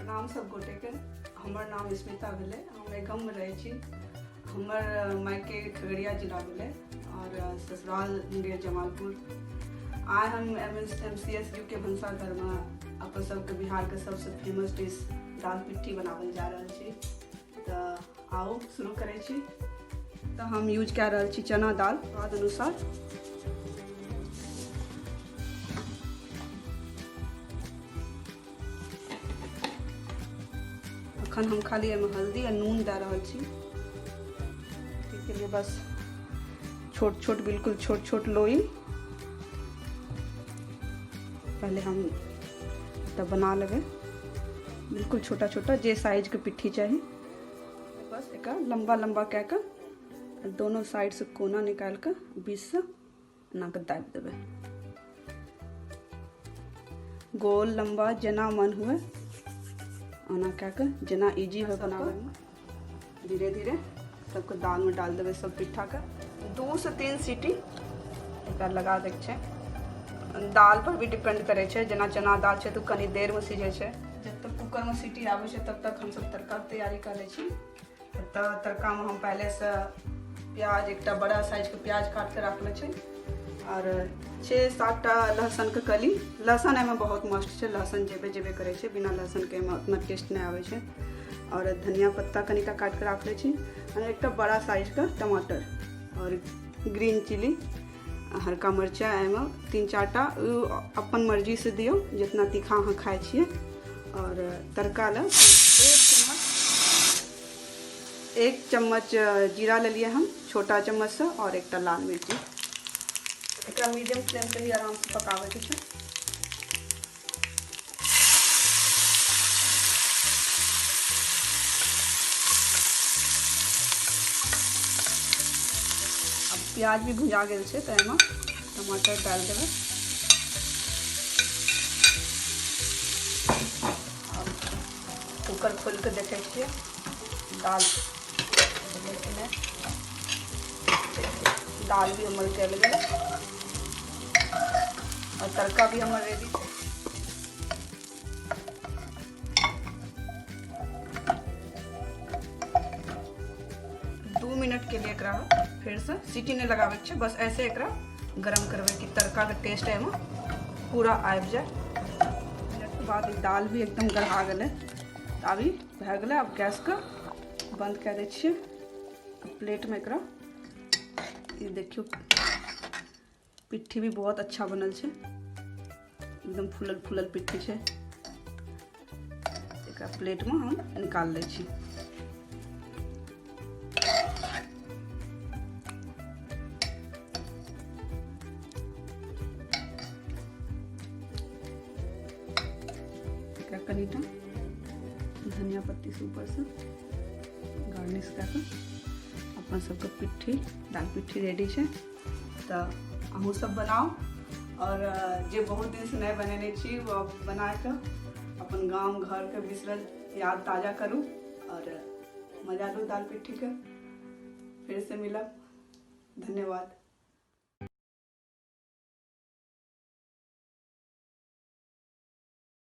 प्रणाम सब गोटे के। हमर नाम स्मिता भेलै, हम एगममे रहै छी। हमर मायके खगड़िया जिला भेलै और ससुराल मुंगेर जमालपुर। आइ हम M S M C S U के भनसाघरमे अपन सबके बिहारके सबसँ फेमस डिश दाल पिट्ठी बनाबल जा रहल छी। तऽ आउ शुरू करै छी। तऽ हम यूज कए रहल छी चना दाल स्वाद अनुसार। अखन हम खाली एहिमे हल्दी आ नून दए रहल छी के लिए। बस छोट छोट, बिल्कुल छोट छोट लोई पहले हम तब बना लेबै, बिल्कुल छोटा छोटा, जे साइजके पिट्ठी चाही। बस एक लम्बा लम्बा कए कऽ दोनों साइड से कोना निकालि कऽ बीचसँ एना कऽ दाबि देबै। गोल लम्बा जेना मन हुए ओना कए कऽ, जेना इजी हो बनाबैमे। धीरे धीरे सबके दालमे डाल देबै सब पिट्ठाके। 2 से 3 सीटी एकरा लगा दैके छै। दाल पर भी डिपेंड करै छै, जेना चना दाल छै तऽ कनि देरमे सिझै छै। जब तक कुकरमे सीटी आबै छै तब तक हमसब तड़काके तैयारी कर लै छी। तऽ तड़कामे हम पहिलेसँ प्याज, एकटा बड़ा साइजके प्याज काटि कऽ राखले छै आओर 6-7 टा लहसनके कली। लहसन एहिमे बहुत मस्त छै, लहसन जेबे जेबे करै छै, बिना लहसनके एहिमे उतना टेस्ट नहि आबै छै। आओर धनिया पत्ता कनिका काटि कऽ राखले छी आओर एकटा बड़ा साइजके टमाटर आओर ग्रीन चिली, हरका मरचाइ एहिमे 3-4 टा, अपन मर्जीसँ दियौ जितना तीखा अहाँ खाइ छियै। आओर तड़का लए 1 चम्मच जीरा लेलियै हम छोटा चम्मचसँ आओर एकटा लाल मिर्ची। एकरा मीडियम फ्लेम पे ही आरामसँ पकाबैके छै। अब प्याज भी भुजा गेल छै तऽ एहिमे टमाटर डालि देबै। कुकर खोलि कऽ देखै छियै दाल भेलै कि नहि। दाल भी हमर गलि गेलै आओर तड़का भी हमर रेडी छै। 2 मिनट के लिए एकरा फेरसँ सीटी नहि लगाबैके छै, बस ऐसे एकरा गरम करबै कि तड़काके टेस्ट एहिमे पूरा आबि जाए। मिनटके बाद ई दाल भी एकदम गढ़ा गेलै। तऽ अभी भए गेलै। आब गैसके बन्द कए दै छियै। प्लेटमे एकरा ई देखियौ, पिट्ठी भी बहुत अच्छा बनल छै, एकदम फूलल फूलल पिट्ठी छै। एकरा प्लेटमे हम निकाल लै छी। एकरा कनिटा धनिया पत्ती से ऊपरसँ गार्निश कए कऽ अपन सबके पिट्ठी, दाल पिट्ठी रेडी छै। तऽ अहूँ सब बनाउ आओर जे बहुत दिनसँ नहि बनेने छी ओ बनाकऽ अपन गाम घरके बिसरल याद ताजा करू आओर मजा लू दाल पिट्ठीके। फिरसँ मिलब, धन्यवाद।